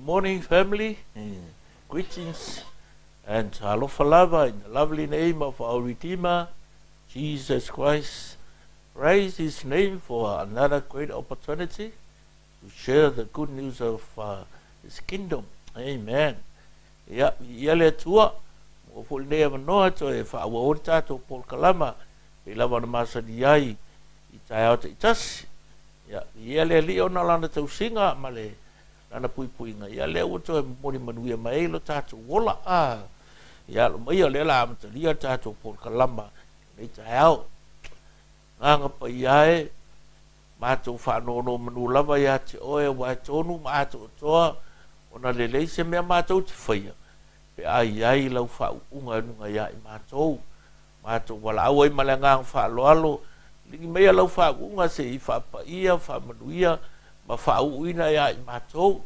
Good morning, family. Greetings and alofa lava in the lovely name of our Redeemer, Jesus Christ. Praise His name for another great opportunity to share the good news of His kingdom. Amen. Ia, ia le Atua, mo foi lenei avanoa toe faaauau ai le tatou polokalama pei lava ona masani ai i taeao taitasi. Ia, ia le Alii ona o lana tausiga ma le lana puipuiga, ia lea ua toe momoli manuia mai ai lo tatou ola. A, ia alo maia o lea o le a amatalia le tatou polokalama i lenei taeao. Agaga Paia e, matou faanonomanu lava ia te oe aua e tonu ma atoatoa ona lelei se mea matou te faia pe a i ai lau faauuga i luga ia i matou. Matou valaau ai ma le agaga faaaloalo, ligi maia lau faauuga se i faapaia, faamanuia ma faauuina ia i matou.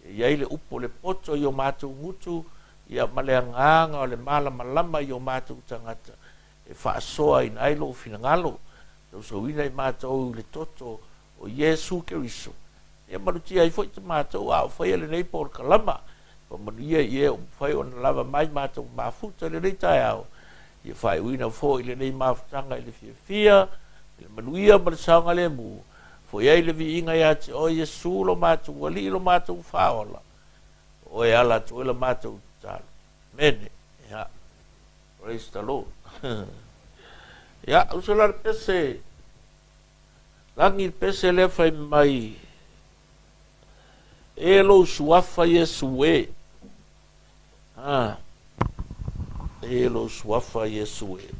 Ia i ai le upu o le poto i o matou gutu, ia ma le agaga o le malamalama i o matou tagata e faasoaina ai lou finagalo. Tausauina i matou i le toto o Iesu Keriso, ia malutia ai foi te matou a o faia lenei polokalama. Faamanuia i e ua mafai ona lava mai matou mafuta i lenei taeao, ia faaiuina foi lenei mafutaga i le fiafia, i le manuia ma le saogalemu. Foi ai le viiga ia te oe Iesu lo matou Alii lo matou Faaola, o oe e ala atu ai la matou tatalo. Amene. Ia. Praise the Lord. Ia, uso la le pese, lagi le pese lea fai mai, e lou suafa Iesu e. Ha. E lou suafa Iesu e.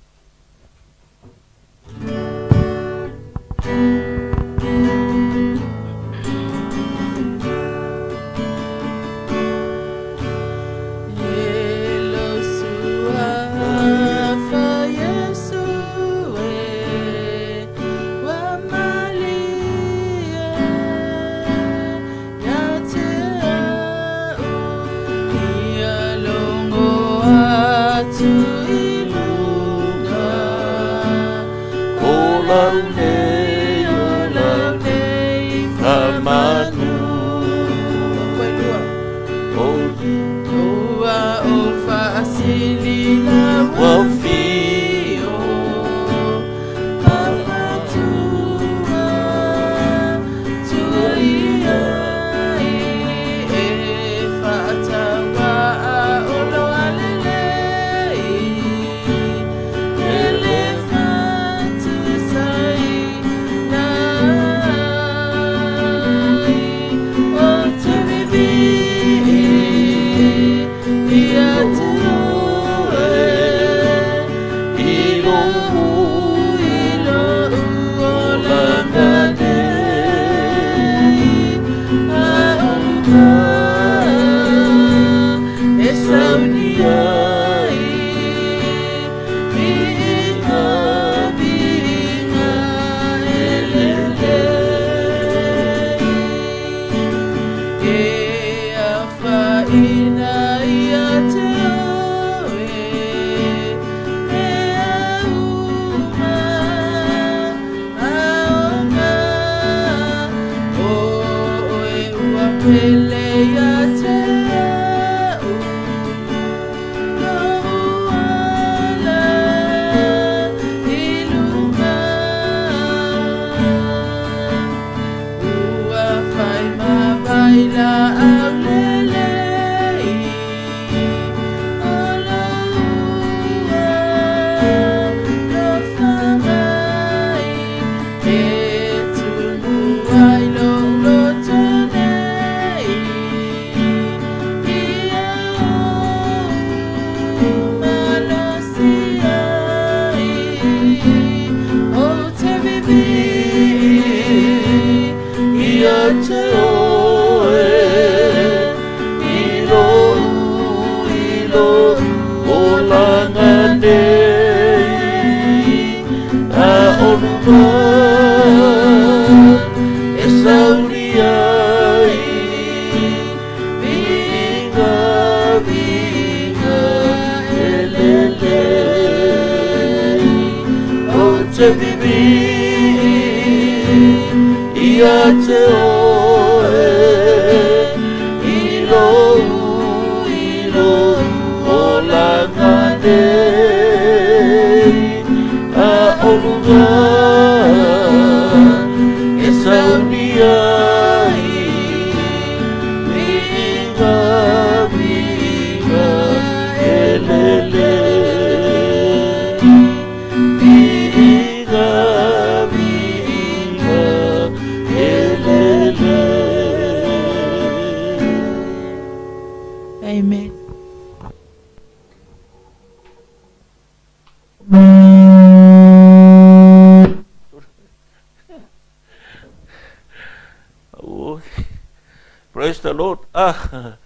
Praise the Lord. Ah,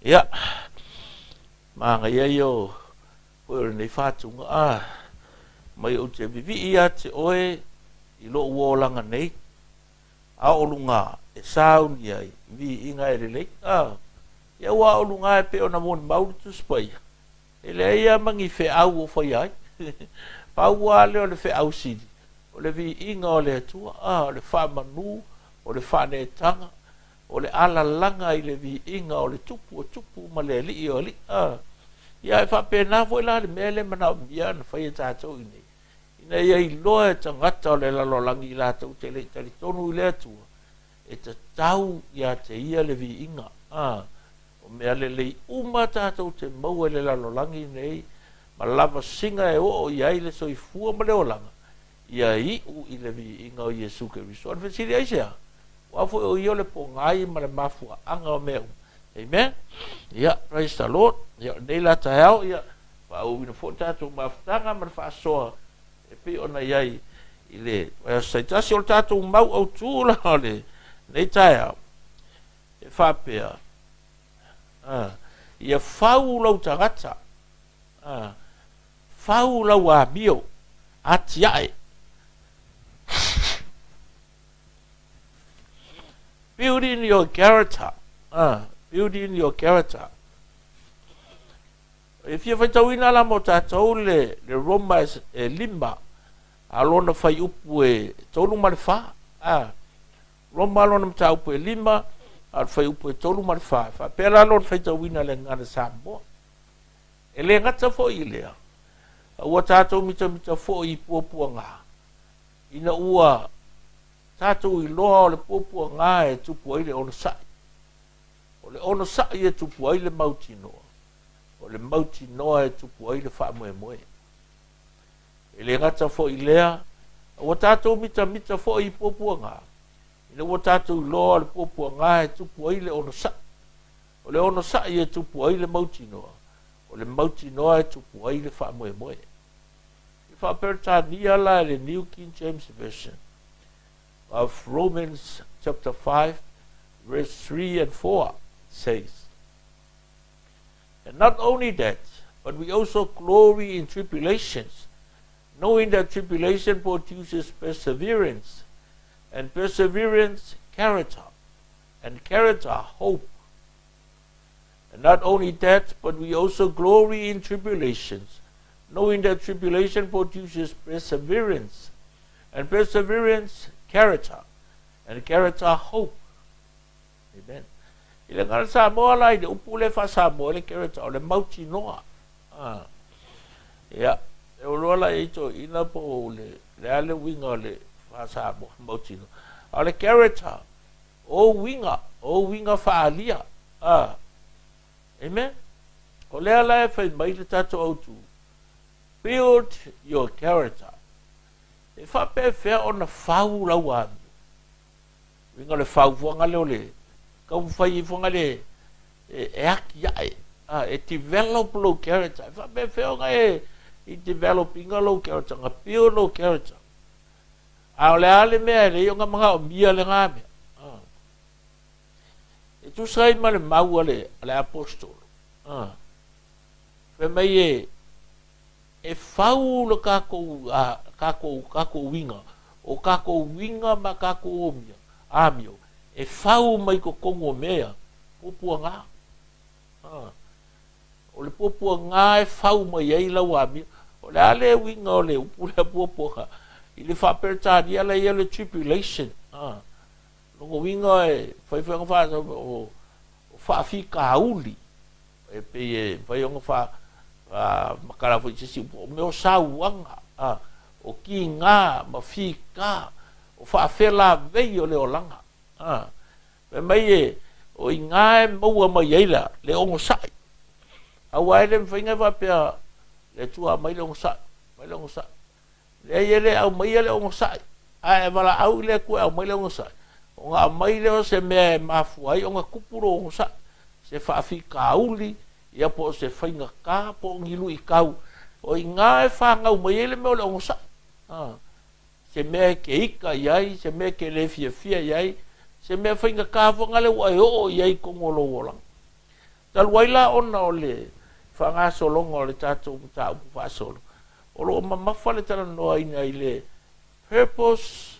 ia, manaia ia o koe o lenei faatuga. Ah, mai ou te vivii ia te oe i lou olaga nei, a o luga e sauni ai viiga e lelei. Ah, ia ua o luga e pei ona molimau le Tusi Paia, e leai lava ma ni feau o faia ai. Pau lava lea o le feau sili, o le viiga o le Atua, ah, o le faamanu, o le faaneetaga, o le alalaga i le viiga o le Tupu o tupu ma le Alii o alii. Ah, ia e faapena foi la le mea lea e manaomia ona fai e tatou i inei, ina ia iloa e tagata o le lalolagi i latou te le i talitonu i le Atua, e tatau ia te ia le viiga. Ah, o mea lelei uma tatou te maua i le lalolagi nei ma lavasiga e oo i ai le soifua ma le olaga, ia iu i le viiga o Iesu Keriso. O le fesili aisea? Aua foi o ia o le pogai ma le mafuaaga o mea uma. Amen. Ia, praise the Lord. Ia, o lenei la taeao, ia, faaauauina foi le tatou mafutaga ma le faasoa e pei ona i ai i le vaiaso taitasi. O le tatou mau autu la o lenei taeao, e faapea, ia fau lou tagata, fau lau amio, atiae. Building your character. Building your character. E fia faitauina la mo tatou le Roma e 5, a lona faiupu e 3 ma le 4. Roma lona mataupu e 5, a le faiupu e 3 ma le 4. Faapea la lona faitauina le gagana Samoa. E le gata foi i lea, a ua tatou mitamita foi i puapuaga, ina ua tatou iloa o le puapuaga e tupu ai le onosai. O le onosai e tupu ai le mautinoa. O le mautinoa e tupu ai le faamoemoe. E le gata foi i lea, a ua tatou mitamita foi i puapuaga, ina ua tatou iloa o le puapuaga e tupu ai le onosai. O le onosai e tupu ai le mautinoa. O le mautinoa e tupu ai le faamoemoe. I faaperetania la e le New King James Version of Romans chapter 5 verse 3 and 4 says, And not only that, but we also glory in tribulations, knowing that tribulation produces perseverance, and perseverance character, and character hope. And not only that, but we also glory in tribulations, knowing that tribulation produces perseverance, and perseverance character, and character hope. Amen. I le gagana Samoa la i le upu lea faa-Samoa le character, o le mautinoa. Ia, e oloa la i toeaiina po o le a le uiga o le faa-Samoa mautinoa. A o le character, o uiga, o uiga faaalia. Amen. O lea la e fai mai le tatou autu, build your character. E faapefea ona fau lau amio. Uiga o le faufuaga lea o le taumafai ifoga le e aki ae, e develop lou character. E faapefea ona e i develop ina lou character, na build lou character. A o le a le mea e leai ona manaomia lena mea. E tusa ai ma le mau a le apostolo. Fai mai e fau le tatou tatou uiga, o tatou uiga ma tatou amio, e fau mai totonu o mea, puapuaga. O le puapuaga e fau mai ai lau amio. O le a le uiga o le upu lea puapuaga, i le faaperetania la ia le tribulation. Lona uiga e fai foi ona faa, o faafitauli, e pei e fai ona faa, matala foi i se isi upu, o mea o sauaga, o kiga ma fika, o faafelavei o le olaga. Fai mai e, o iga e maua mai ai la, le onosai. Aua e le mafai ona faapea, le Atua aumai le onosai, aumai le onosai. Leai e le aumaia le onosai, ae valaau i le Atua e aumai le onosai. Ona aumai lea o se mea e mafua ai ona tupu lou onosai, se faafitauli, ia po o se faigata, po o ni luitau. O iga e fanau mai ai le mea o le onosai. Se mea e ke ika i ai, se mea e ke le fiafia i ai, Se mea faigata foi lea ua e oo i ai i totonu o lou olaga. Talu ai la ona o le faagasologa o le tatou mataupu faasolo, o lo o mamafa le talanoaina i le purpose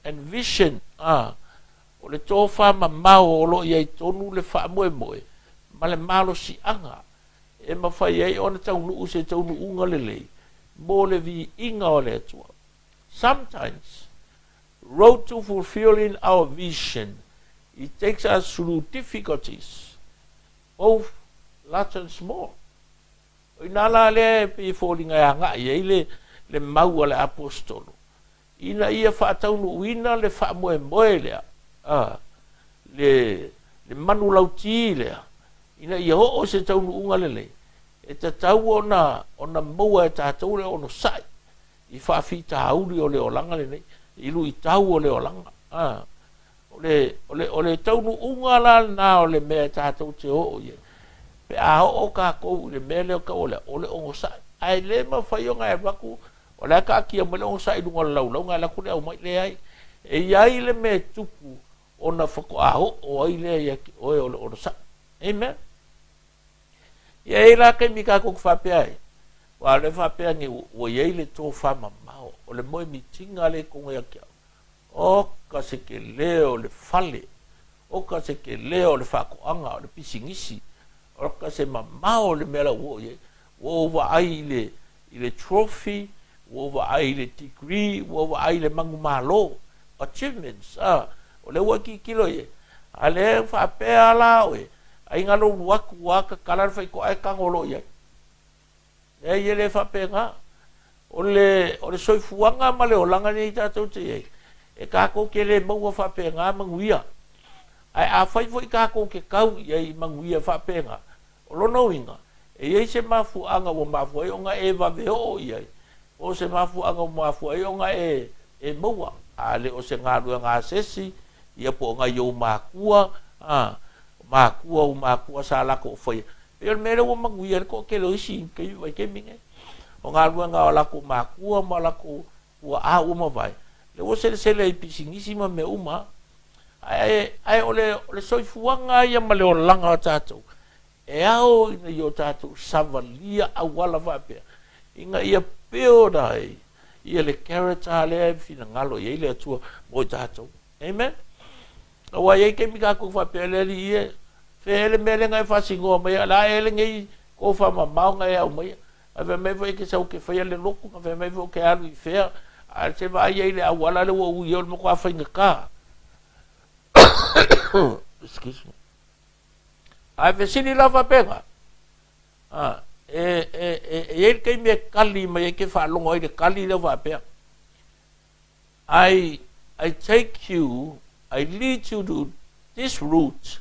and vision, o le tofamamao o lo o i ai tonu le faamoemoe ma le malosiaga e mafai ai ona taunuu se taunuuga lelei mo le viiga o le Atua. Sometimes, road to fulfilling our vision, it takes us through difficulties, both large and small. O ina la lea e pei foliga e agai ai le mau a le apostolo, ina ia faataunuuina le faamoemoe lea, le manulauti lea, ina ia oo se taunuuga lelei, e tatau ona maua e tatou le onosai i faafitauli o le olaga lenei, i luitau o le olaga. O le taunuuga la lena o le mea e tatou te oo i ai. Pe a oo kākou i le mea lea o tau o lea, o le onosai. Ae le mafai ona e alu atu, o le a taatia mai le onosai i luga o le laulauga, e alu atu le aumai, leai. E i ai le mea e tupu ona faatoa oo ai lea ia te oe o le onosai. Amen. Ia e la taimi kākou te faapea ai, ua le faapea ni ua i ai le tofamamao, o le moemitiga le tonu ia te au. O ka se ke leo o le fale, o ka se ke leo o le faatoaga, o le pisinisi, o ka se mamao o le mea la ua oo i ai. Ua ou vaai i le trophy, ua ou vaai i le degree, ua ou vaai i le manumalo, achievements, o le ua tilotilo i ai. A le faapea la oe, ai ngalo ulu atu a tatala le faitoa e tago loa i ai. Leai e le faapena. O le soifuaga ma le olaga nei tatou te i ai, e kākou te le maua faapena manuia. Ae afai foi kākou te tau i ai i manuia faapena, o lona uiga, e i ai se mafuaaga ua mafua ai ona e vave oo i ai, po o se mafuaaga ua mafua ai ona e maua. A le o se galuega a se isi, ia po o nai ou makua, makua o makua sa latou faia. Pei o le mea lea ua manuia ai le toatele o isi i vaitaimi nei. O galuega o latou makua ma latou tuaa ua mavae, lea ua selesele ai i pisinisi ma mea uma. Ae o le soifuaga ia ma le olaga o tatou, e ao ina ia o tatou savalia auala faapea, ina ia build ai ia le character lea e finagalo i ai le Atua mo i tatou. Amen. Aua e i ai taimi tatou faapea le Alii e, fea le mea lea na e faasinoa mai, la e lenei tofamamao na e aumaia. Ae fai mai foi e te sau e te faia le lotu, na fai mai foi e te alu i fea, ae se vaai ai le auala lea ua ui ai o le matua faigata. Excuse me. Ae fesili la faapena, e i ai le taimi e kali mai ai ke faalogo ai le kali lea faapea. I take you, I lead you to this route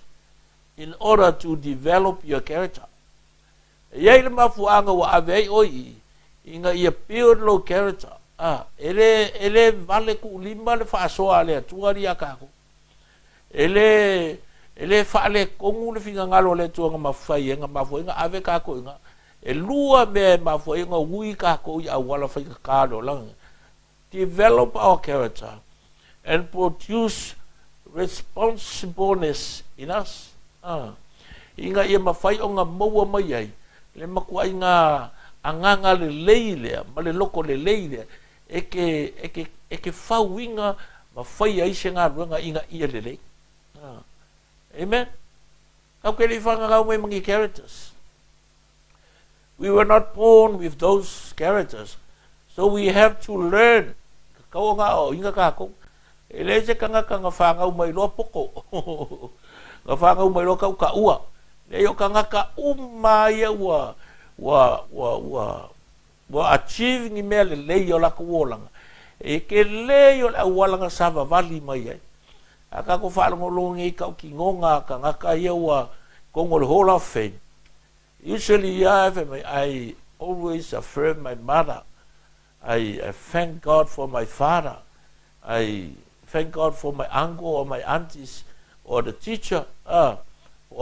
in order to develop your character. E i ai le mafuaaga ua ave ai oe i ina ia build lou character. E le vale kuulima le faasoa a le Atua ia kākou. E le faaletonu le finagalo o le Atua na mafai ai, na mafua ai na ave kākou i ina. E lua mea e mafua ai ona ui kākou i auala faigata o le olaga. Develop our character and produce responsibleness in us. Ina ia mafai ona maua mai ai le matuaiga agaga lelei lea ma le loko lelei lea e ke fauiga ma faia ai se galuega ina ia lelei. Amen. Kau ke le whangangau mai mangi characters. We were not born with those characters, so we have to learn. Kau o ngā o inga kākou. E le se kangaka nga whangau mai loa poko. Nga whangau mai loa kau ka ua. Le o kangaka uma ia ua achieve ni mea le lei o lako uolanga. E ke lei o le aualanga sa vavali mai ai. A kako whaalongolongi i kau ki ngonga kangaka ia ua kongo le Hall of Fame. Usually, I always affirm my mother. I thank God for my father. I thank God for my uncle or my aunties or the teacher. O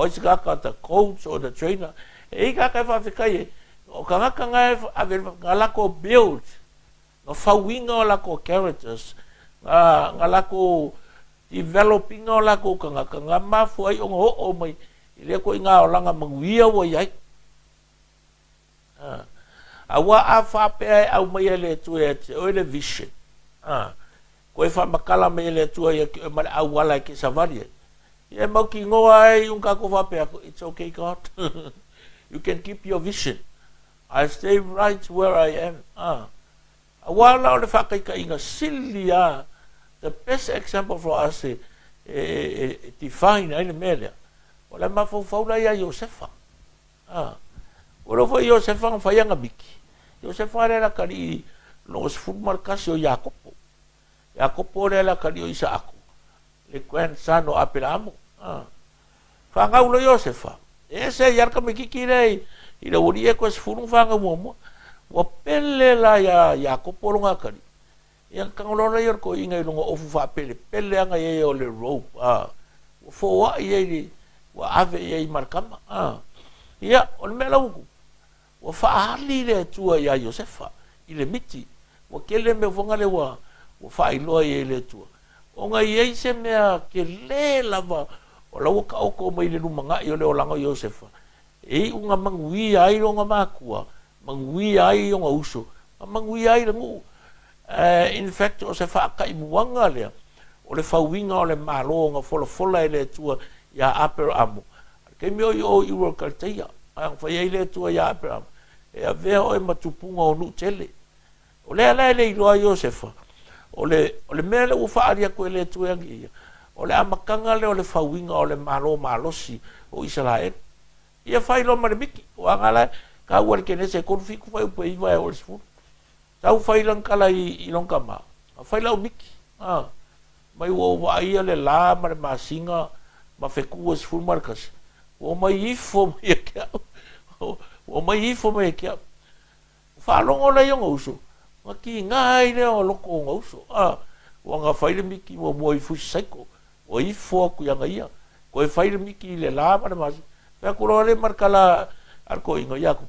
isi kaka the coach or the trainer. E i kaka e whawhikai e. O kangaka ngā ave ngā lako build. Ngā whauinga o lako characters. Ngā lako Develop ina o lakou tagata na mafua ai ona oo mai i lea ituaiga olaga manuia ua i ai. Aua a faapea e aumaia e le Atua ia te oe le vision, toe faamatala mai e le Atua ia te oe ma le auala e te savali ai, ia e mautinoa ai un tatou faapea atu, It's okay God, you can keep your vision, I stay right where I am. Aua la o le faataitaiga sili lava, the best example for us e define ai le mea lea, o le mafaufau la ia Iosefa. Ua iloa foi Iosefa na fai ana miki. Iosefa lea le atalii lona 11 o Iakopo. Iakopo lea le atalii o Isaako, le grandson o Aperaamo. Fanau loa Iosefa, e ese ai lava le tamaitiiti lea i le aualii e toe 10 na fanau muamua. Ua pele la iā Iakopo lona atalii. Ia ona tago loa lea o le toeaina i lona ofu faapelepele ana i ai o le robe, ua foai ai le, ua ave i ai ma le tama. Ia, o le mea la ua tupu, ua faaali le Atua iā Iosefa i le miti. Ua tele mea foi lea ua faailoa i ai e le Atua, ona e i ai se mea tele lava o la ua taoto mai i le lumanai o le olaga o Iosefa, e iu na manuia ai lona matua, manuia ai ona uso, ma manuia ai le nuu. In fact, o se faataimuaga lea o le fauiga o le Malo na folafola e le Atua iā Aperamo. A le taimi o i o i Ur Kalteia, a na fai ai le Atua iā Aperamo, e avea oe ma tupuga o nuu tele. O lea la e le iloa ai Iosefa, o le, o le mea lea ua faaali atu e le Atua ia ia, o le amataga lea o le fauiga o le Malo malosi o Isaraelu. Ia fai loa ma le miki, aua na la e taua i le Kenese e 3 fitu fuaiupu e 9 e oo i le 10. Tau fai lana tala i lona tama, na fai lau miki, a, mai ua ou vaaia le la ma le masina ma fetu e 11, ua omai ifo mai ia te au, ua omai ifo mai ia te au. Faalogo la i ona uso, ona kiga ai lea o loko o ona uso, a, ua na fai le miki muamua i fusi saiko, ua ifo atu ia ia, toe fai le miki i le la ma le masina. Fai atu loa le ma le tala a le toeaina, ia atu,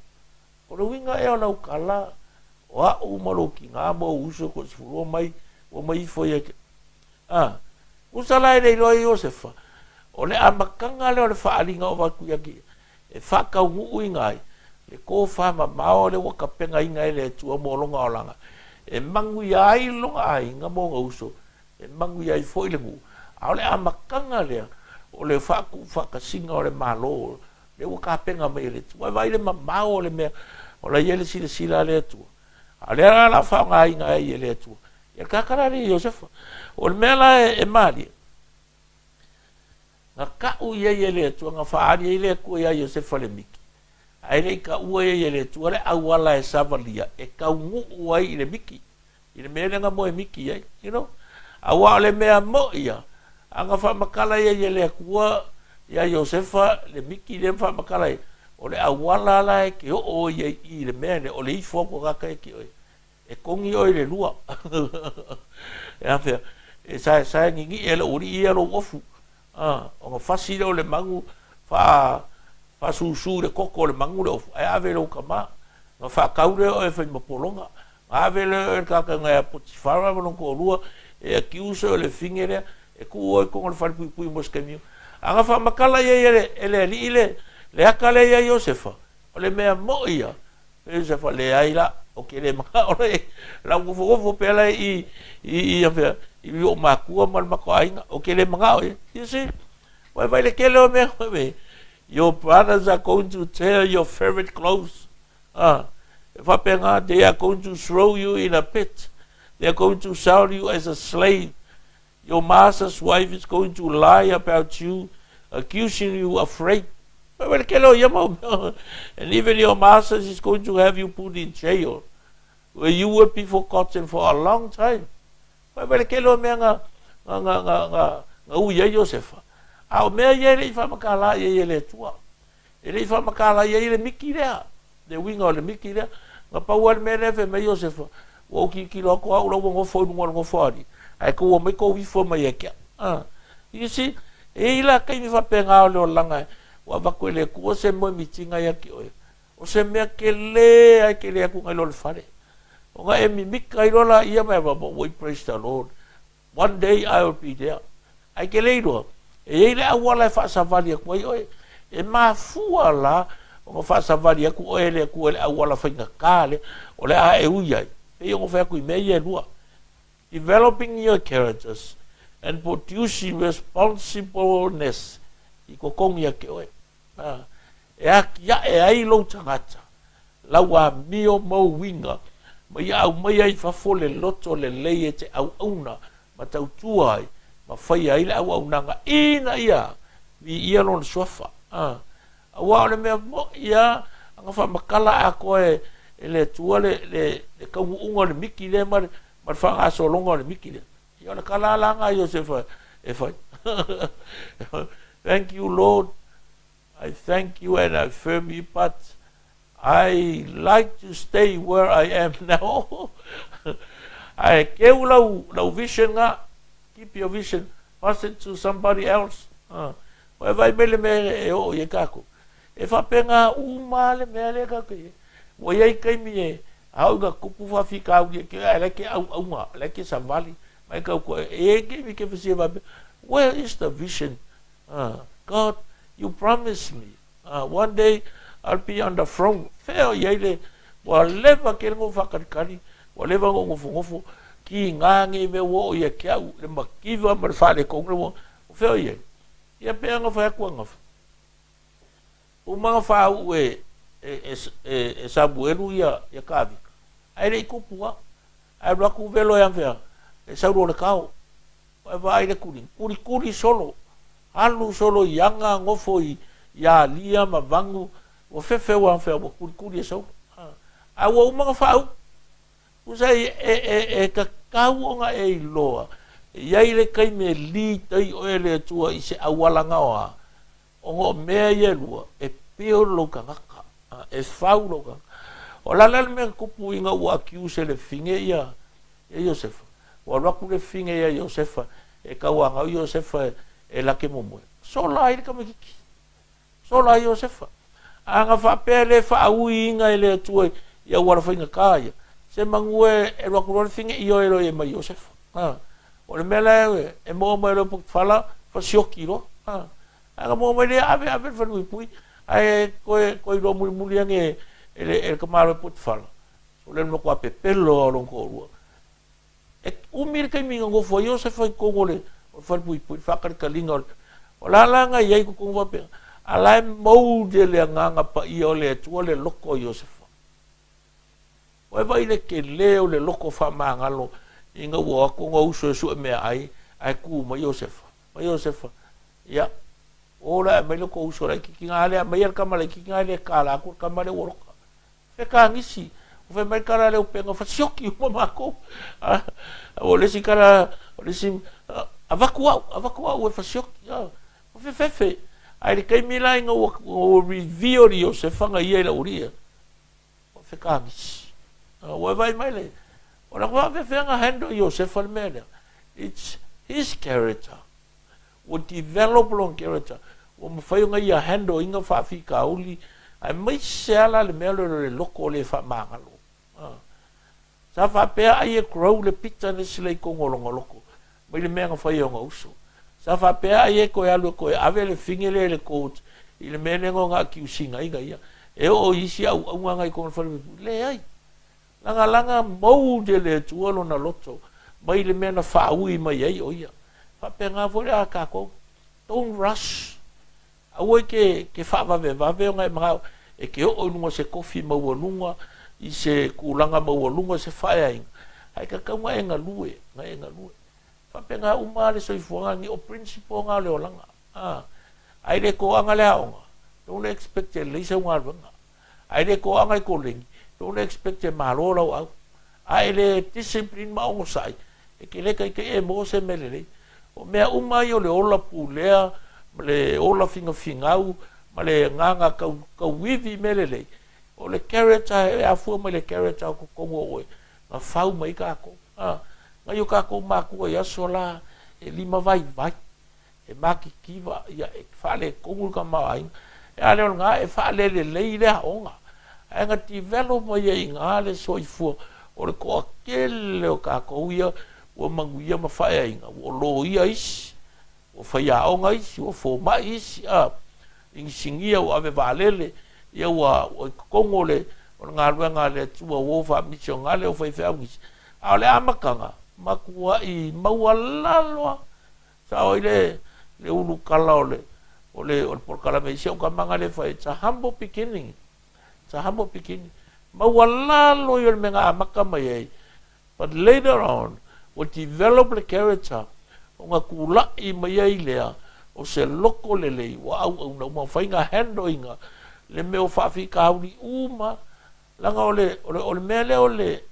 o le uiga ea o lau tala, o a'u ma lou tiga ma ou uso e toasefulu ua omai ifo ia te. A, tusa la e le iloa e Iosefa, o le amataga lea o le faaaliga o avatu ia te ia, e faataunuuina ai le tofamamao lea ua tapenaina e le Atua mo lona olaga, e manuia ai lona aiga ma ona uso, e manuia ai foi le nuu. A o le amataga lea o le faatuufaatasiga o le Malo lea ua tapena mai e le Atua. E vaai le mamao o le mea o la e i ai le silasila a le Atua, a o lea la o le a faaaogaina ai e le Atua ia le tagata la lea Iosefa. O le mea la e malie, na tau i ai e le Atua, na faaali ai le Atua iā Iosefa le miki, ae le i taua i ai e le Atua le auala e savalia e taunuu ai i le miki, i le mea lea na moe miki ai, you know. Aua o le mea moʻi ia, a na faamatala i ai e le Atua iā Iosefa le miki lea ma faamatala ai, o le auala la e te oo ai i i le mea lea, o le ifo atu o tagata ia te oe. E kogi oe i le lua. E afea, e saesae ninii e lou alii ia lou ofu. Ona fasi lea o le manu faasusu i le toto o le manu le ofu, ae ave i lou tama. Ona faatau lea oe e fai ma pologa. Ona ave lea oe i le tagata ia Potifara ma lona toalua, e accuse oe o le fine lea, e tuu oe i totonu o le falepuipui mo se taimi. A na faamatala i ai e le alii le ata lea iā Iosefa, o le mea moʻi ia, Iosefa, leai la, ou te le manao la e lau nofonofo pea la i i i fea i ou matua ma le matou aiga, ou te le manao ia. You see, ua e vaai le tele o mea koe, your brothers are going to tear your favorite clothes. E faapena, they are going to throw you in a pit. They are going to sell you as a slave. Your master's wife is going to lie about you, accusing you of rape. And even your master is going to have you put in jail, where you will be forgotten for a long time. Wai le tele o mea nga nga nga nga nga nga ui ai Iosefa. A o mea ia e le i faamatala i ai e le Atua. E le i faamatala i ai le miki lea, le uiga o le miki lea. Na pau lava le mea lea fai mai Iosefa, ua ou tilotilo atu au la ua nofo i luga o le nofoalii, ae tou omai tou ifo mai ia te au. You see, e i ai la taimi faapena o le olaga ua avatu e le Atua se moemitiga ia te oe, o se mea tele lava e tele atu nai lo le fale. Ona e mimika ai loa laia ma e faapea, Oi, praise the Lord, one day I will be there. Ae e te le iloa, e i ai le auala e faasavali atu ai oe. E mafua la ona faasavali atu oe e le Atua i le auala faigata lea o le a e ui ai, pei ona fai atu i mea ia e lua. Developing your characters and producing responsibleness i totonu ia te oe. E atiae ai lou tagata, lau amio ma ou uiga, ma ia aumaia i fafo le loto lelei e te auauna ma tautua ai ma faia ai le auaunaga ina ia viia lona suafa. Aua o le mea moʻi lava ana faamatala atoa e le Atua le taunuuga o le miti lea ma le faagasologa o le miti lea. Ia o le tala la lena a Iosefa e fai. Thank you, Lord. I thank you and I affirm you, but I like to stay where I am now. Ae keu lau vision nga, keep your vision, pass it to somebody else. Ua e vaai mai le mea e oo i ai kākou. E faapena uma le mea lea kākou i ai. Ua i ai taimi e ao ina tupu faafitauli e ke, ae la e ke auauna, la e ke savali, mai tautua. E i ai taimi ke fesia faapea, where is the vision? God, you promised me, one day I'll be on the throne. Fea o i ai le, ua leva tele ona ou faakalikali, ua leva ona ou nofonofo, kiga nei mea ua oo ia te au, le mativa ma le faaletonu le ua, o fea o i ai? Ia pei ona fai atu ananafi, uma ona faauu e, e, e, e Samuelu ia, ia Kavita, ae le i tupu lava. Ae alu atu velo e afea, e Saulo o le kao. Ua e vaai i le tuli, tulituli solo, alu solo i aga, nofo i alia ma vagu, ua fefe ua afea, ua tulituli e Saulo. Ae ua uma ona faauu. Tusa e tatau ona e iloa, e i ai le taimi e lead ai oe e le Atua i se auala gaoa, ona o mea ia e lua, e build lou tagata, e fau lou tagata. O le a la le mea na tupu ina ua accuse e le fine ia Iosefa? Ua alu atu le fine ia Iosefa e tauanau Iosefa e lake momoe. Sola ai le tamaititi. Sola ai Iosefa. A na faapea e le faauiina e le Atua i auala faigata ia, se manu e alu atu loa le fine ioe loa ia mai Iosefa. O le mea la e maua mai loa e Potifala, fasioki loa. Ae na maua mai lea ave ave le falepuipui, ae toe toe iloa mulimuli ane e le tamaloa e Potifala, o le matua pepelo lava o lona toalua. E umi le taimi na nofo ai Iosefa i totonu o le falepuipui, le faatalitaliga o le... O le a la na i ai i totonu faapea? A la e mould e le Agaga Paia o le Atua le loto o Iosefa. Ua e vaai i le tele o le loto faamagalo ina ua o atu ona uso e sue meaai ae tu mai Iosefa. Mai Iosefa, ia, o la e aumai lo tou uso laitiiti na lea, aumaia le tama laitiiti na e le kala atu le tama lea ua loka. Fekagisi, ua fai mai le tala a le upega, fasioki uma makou. O le isi tala, o le isi, avatu au, avatu au e fasioki. Ua fefefe. Ae i le taimi la ina ua reveal i Iosefa na ia i le aualii ia, ua fekagisi. Ua e vaai mai le, o le faafefea na handle e Iosefa le mea lea? It's his character. Ua develop lona character. Ua mafai ona ia handle ina faafitauli, aemaise lava la le mea lea o le loto le faamagalo. Sa faapea ai e grow le bitterness lea i totonu o lona loto mai le mea na fai e ona uso. Sa faapea ai e toe alu e toe ave le fine lea i le court i le mea lea na ona accuse ina ai ia. E oo i isi auauna na i totonu o le falepuipui. Leai. Lagalaga mould e le Atua lona loto mai le mea na faaui mai ai o ia. Faapena foi le a tatou. Don't rush. Aua e te faavavevave ona e manao e te oo i luga o se tofi maualuga, i se tulaga maualuga, se faeaiga, ae tatau ona e galue, ona e galue. Faapena uma lava le soifuaga lenei, o principle na o le olaga. A e le toaga le aoga, don't expect e lelei sau galuega. A e le toaga i koleni, don't expect e malo lau au. A e le discipline ma onosai, e te le taitai e maua se mea lelei. O mea uma ia o le ola pulea, ma le ola figafigau, ma le agaga tauivi i mea lelei, o le character, e afua mai le character o totonu o oe, na fau mai ai tatou. Nai o tatou matua i aso la, e limavaivai, e matitiva, ia, e faaletonu le tamaoaiga. E a lea o lena, e faalelelei le aoga. Ae na develop mai ai i ina le soifua o le toatele o tatou ia ua manuia ma faeaiga, ua loia isi, Ua faiaoga isi, ua fomai isi, a inisinia ua ave vaalele, ia ua i totonu o le o le galuega a le Atua, ua o faamisionale, o faifeau nisi. A o le amataga, matuai maualalo lava. Sao ai le le ulukala o le o le o le polokalame i si au tamaga lea e fai, it's a humble beginning. It's a humble beginning. Maualalo ia o le mea na amata mai ai. But later on, ua develop le character ona tulai mai ai lea o se loko lelei ua auauna uma faiga handle ina le mea o faafitauli uma leaga o le o le o le mea lea o le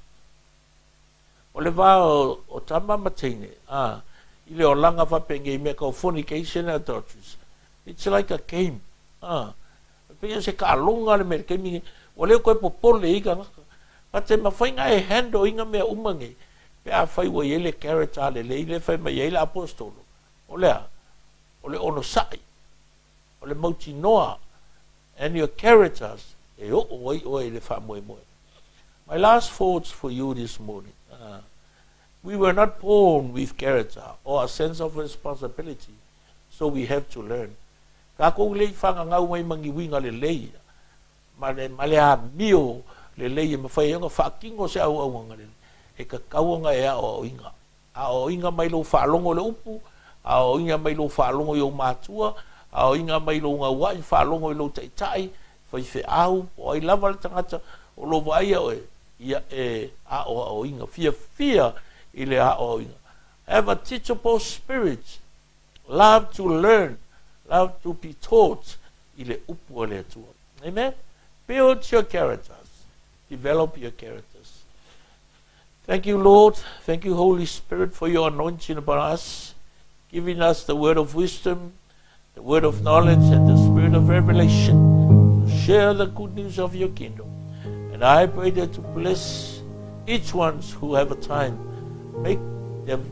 o le va o, o tama ma teine a i le olaga faapenei mea tau fornication and adulteries. It's like a game a pei se taaloga le mea le taimi ua le toe popole i tagata pate mafai e handle ina mea uma nei pe afai ua i ai le character lelei le fai mai ai le apostolo o lea o le onosai o le mautinoa and your characters e oo ai oe i le faamoemoe. My last thoughts for you this morning. We were not born with character or a sense of responsibility, so we have to learn. Takou le i fagagau mai ma ni uiga lelei ma le ma le amio lelei e mafai ai ona faatino se auaunaga lelei. E tatau ona e aoaoina. Aoaoina mai lou faalogo i le upu, aoaoina mai lou faalogo i ou matua, aoaoina mai lou gauai faalogo i lou taitai, faifeau, po o ai lava le tagata o lo vaaia oe, ia e aoaoina, fiafia i le aoaoina. Have a teachable spirit. Love to learn, love to be taught i le upu a le Atua. Amen. Build your characters. Develop your characters. Thank you, Lord. Thank you, Holy Spirit, for your anointing upon us, giving us the word of wisdom, the word of knowledge, and the spirit of revelation to share the good news of your kingdom. And I pray that to bless each one who have a time, make them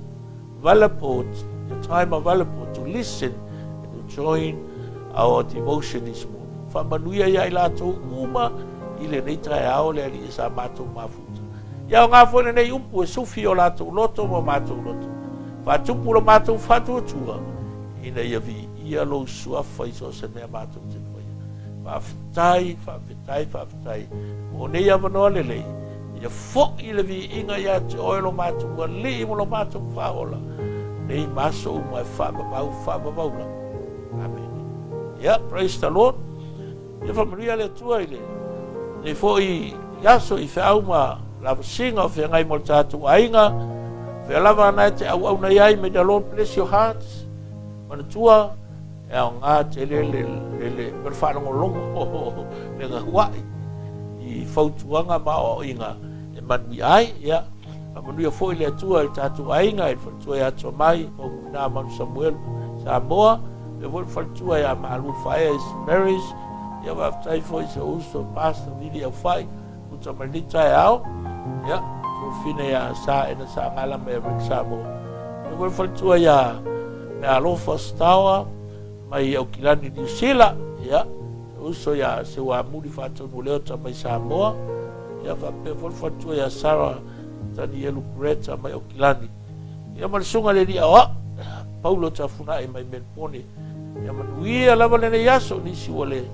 available, the time available to listen and to join our devotion this morning. Faamanuia ia i latou uma i lenei taeao le Alii sa matou mafuta. Ia aoga foi lenei upu e sufi o latou loto ma matou loto. Faatupu lo matou faatuatua ina ia viia lou suafa i so o se mea matou te faia. Faafetai, faafetai, faafetai. Mo nei avanoa lelei, ia foi le viiga ia te oe lo matou Alii ma lo matou Faaola. Nei ma aso uma e faavavau, faavavau lava. Amen. Yeah, praise the Lord. Ia faamanuia le Atua i lenei foi i aso i feau ma lavasiga o feagai mo le tatou aiga. Fea lava ana e te auauna ai, may the Lord bless your hearts. Manatua, e aoga tele le, le, le, le faalogologo le gahuai i fautuaga ma aoaoiga e manuia ai. Ia, faamanuia foi le Atua i le tatou aiga, i le faletua ia Tomai, Paupuna Manu Samuel, Samoa, le foi le faletua ia Malu Faea i St. Mary's, ia faafetai foi se uso Pastor Vili Aufai, uta mai lenei taeao, ia, tuafine ia Sa ena sa ngala mai Rick Samoa. Le foi le faletua ia Mealofa Stawa mai Aukilani Niu Sila, ia, se uso ia Seuamuli Faatonu Leota mai Samoa, ia faapea foi le faletua ia Sarah Tanielu Greta mai Aukilani. Ia ma le susuga i le alii aoao, Paulo Tafunai mai Melbourne. Ia manuia lava lenei aso, nisi ua le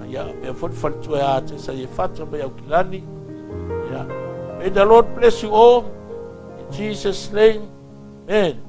ia pea foi le faletua ia Tesa i Fata mai Aukilani. Ia, may the Lord bless you all. In Jesus' name, amen.